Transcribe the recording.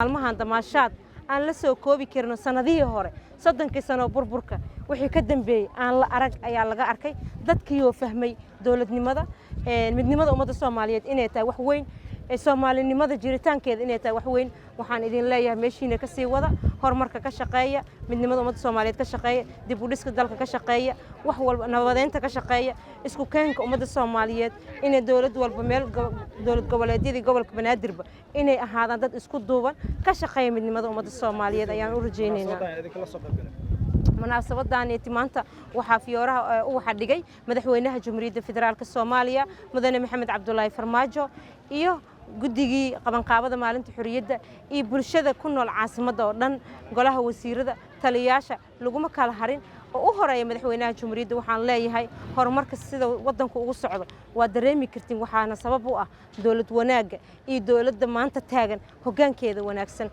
Maalmahan damaashaad aan la soo koobi karno, sanadihii hore, 30kii sanoo burburka wixii ka dambeeyey aan la arag ayaa laga arkay. Dadkiioo fahmay dowladnimada, midnimada ummadda Soomaaliyeed inay tahay wax weyn, Soomaalinimada jiritaankeeda inay tahay wax weyn. Waxaan idin leeyahay, meeshiina ka sii wada horumarka, ka shaqeeya midnimada ummadda Soomaaliyeed, ka shaqeeya dib u dhiska dalka, ka shaqeeya wax walba, nabadeynta ka shaqeeya, isku keenka ummadda Soomaaliyeed, inay dowlad walba meel, dowlad goboleedyadii, gobolka Banaadirba inay ahaadaan dad isku duuban, ka shaqeeya midnimada ummadda Soomaaliyeed ayaan u rajaynaynaa. Munaasabadaani maanta waxaa fiyooraha uwaxa dhigay Madaxweynaha Jamhuuriyadda Federaalka Soomaaliya, Mudane Maxamed Cabdulaahi Farmaajo, iyo guddigii qabanqaabada maalinta xorriyadda iyo bulshada ku nool caasimadda oo dhan, golaha wasiirada, taliyayaasha, laguma kala harin, oo u horeeya madaxweynaha jamhuuriyadda. Waxaan leeyahay, horumarka sida waddanku ugu socdo waa dareemi kartiin, waxaana sabab u ah dowlad wanaagga iyo dowladda maanta taagan hoggaankeeda wanaagsan.